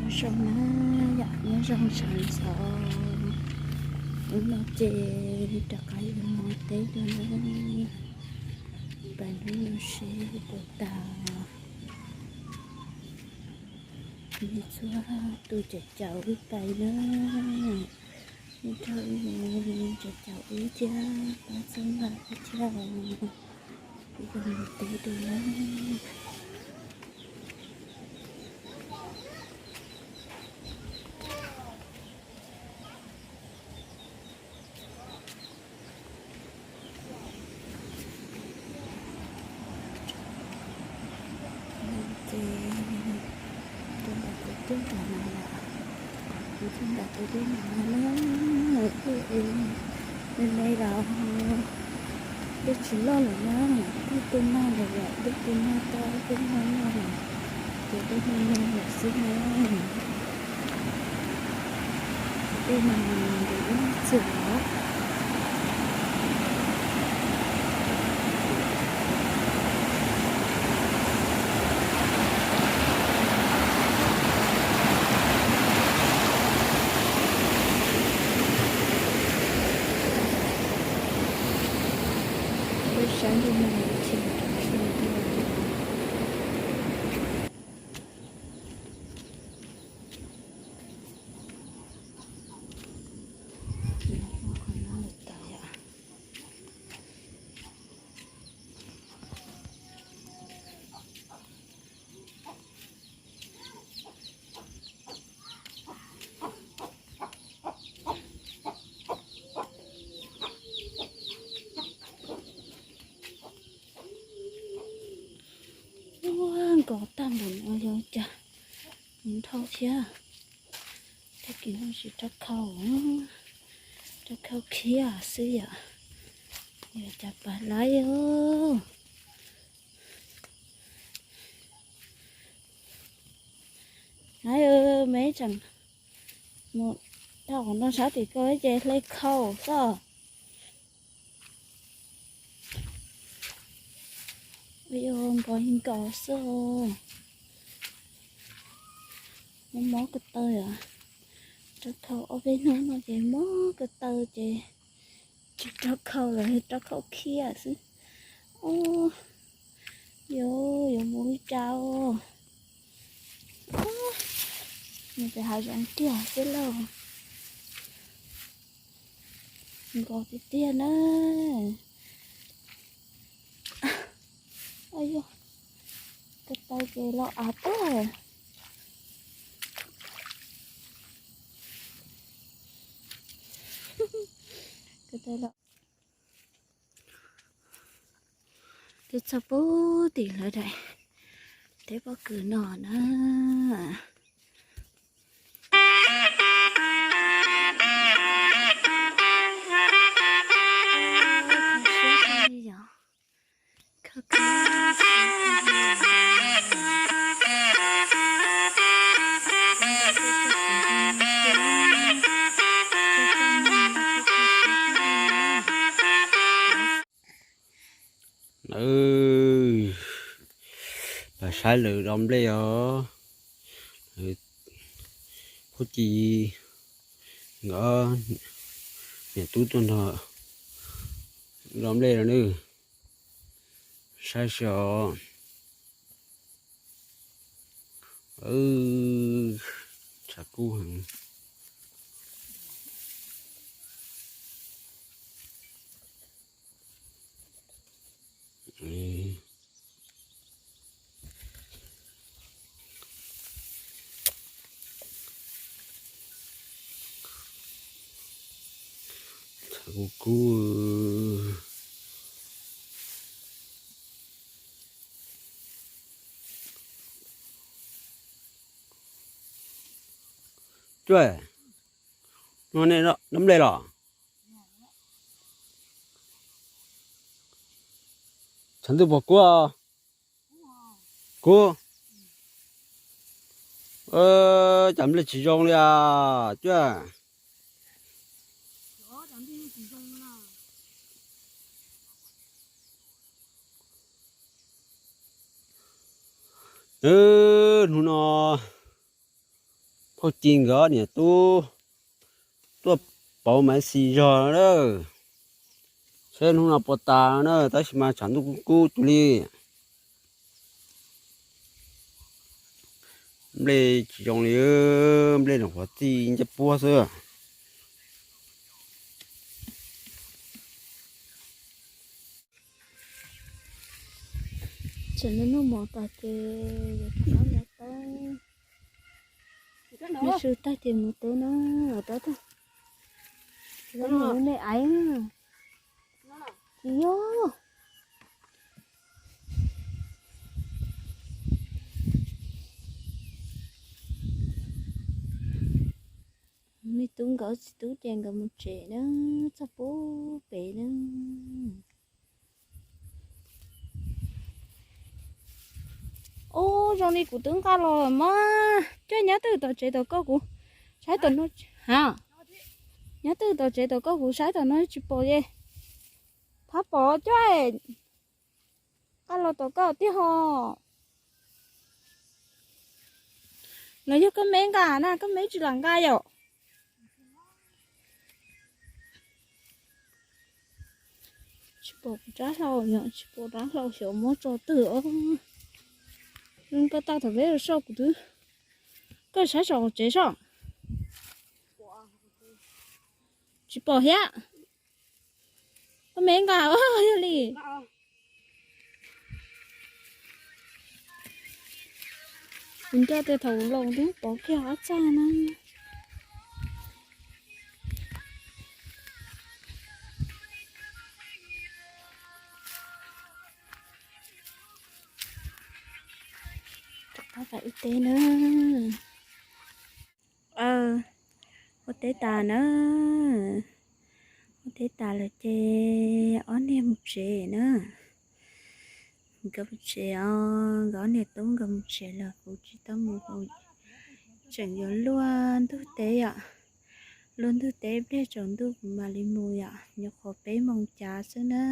Zoo na, yam nyob zoo sawv ntxov. Hnub no ces rov qab yuav mus teb dua na. Pais hnub no seb puas tag. Nej txhua tus caum caum wb pais na. Nej nrog wb mus, caum caum wb thiab, pab txhawb nqa wb thiab os. Wb yuav mus teb dua na. Ces tus ntawm kuv twb nram no lawm, kuv twb nram tus dej no lawm na. Me me los dej tsis loj lawm na, dej tu nag lawm, dej tu nag tau peb hmo no lawm, ces dej me me lawm xwb na. Dej mas ntev ib txwm os. Peb sab ntuj no tsis rau sua dua. Qhov no lawm tas yom. Ua, nkaus tag npaum no yog cas nrhau thiab. Tag kis no tsis rov khau, rov khau khiav xwb yom. Yog cas pas laib os. Laib, me tseem mus tau qhov no sab tim ko ces hle khau xwb. Ua nkaus nkaus xwb. Mob mob ko taw os. Rov khau ob peb hnub no ces mob ko taw ces tsis rov khau lawm, rov khau khiav xwb. Ub, yuav, yuav mus li cas os. Mus pem hav zoov kiag xwb lauj. Nkaus tiag tiag na. Au yog, ko taw ces los av tuaj. Ko taw los, twb txog puag tim lawv daim teb pob kws no na. Pas saib lawv dob nplej os. Phuj Ci nkawd niam tub tuaj nrog dob nplej los nawb. Saib seb os. Tshav kub heev. Tshav kub kub. Cuaj, no nej dob nplej los? Tshav ntuj puas kub? Kub. Cas nplej tsis zoo li as Cuaj? Hnub no Phauj Ci nkawd niam tub tuaj pauv maiv xis zog na. Seb hnub no puas tas na, tab sis mas tshav ntuj kub kub cuag li. Nplej tsis zoo li, nplej nram qhuav txij ncaj puab xwb. Tseem noj mov tas ces yuav rov qab mus teb. Noj su tag ces mus teb na, los rov tag. Los mus me aiv. Tsis yog. Me tub nkawd txiv tub ces nkawd mus tsev na, txog pub pem na. Ub, zoo li kuv twb nqa los lawm mas. Coj nyob twg tom tsev tom koj kuv saib tom no. Ha, nyob twg tom tsev tom koj kuv saib tom no tsis pom li. Thab pom coj nqa los tom koj tiag ho. Los yog koj me nqa na, koj me tsis lam nqa yom. Tsis pom kuv rab hlau, tsis pom rab hlau xyov muab tso twg os. Koj tau thaum peb los soj kuv twb, koj saib saum tsev soj. Tsis pom thiab. Koj me nqa os, yog li. Kuv nco tias thaum laus twb pov kiag qab txaj na. Rov qab pais ua teb na. Ua teb tas na. Ua teb tas lawm ces ob niag mus tsev na. Nkawd mus tsev os, nkawd ob niag tub nkawd mus tsev lawm, kuv tsis tau mus, kuv tseem yuav luaj ntug teb yom. Luaj ntug teb pliag tsaus ntuj kuv mam li mus yom, nyuam qhuav peb moos cav xwb na.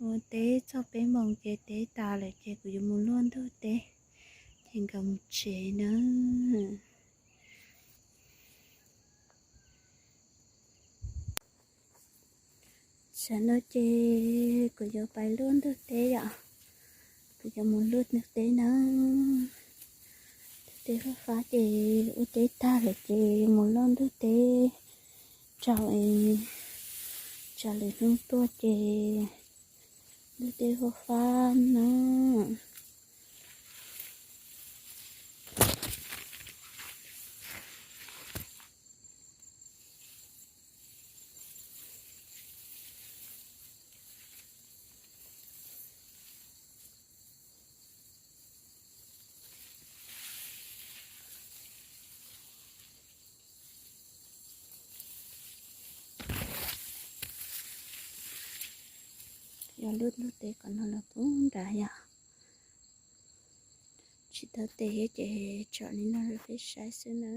Ua teb txog peb moos ces teb tas lawm ces kuv yuav mus luaj ntug teb, ces nkawd mus tsev na. Tam no ces kuv yuav pais luaj ntug teb yom. Kuv yuav mus luaj ntug teb na. Ntug teb fab fab ces ua teb tag lawm ces yuav mus luaj ntug teb rau es tsam lwm hnub tuaj ces ntug teb fab fab na. Yog lub ntug teb kom no los pub nrad yom. Tsis tau tes thiab ces tsom li no rau peb saib xwb na.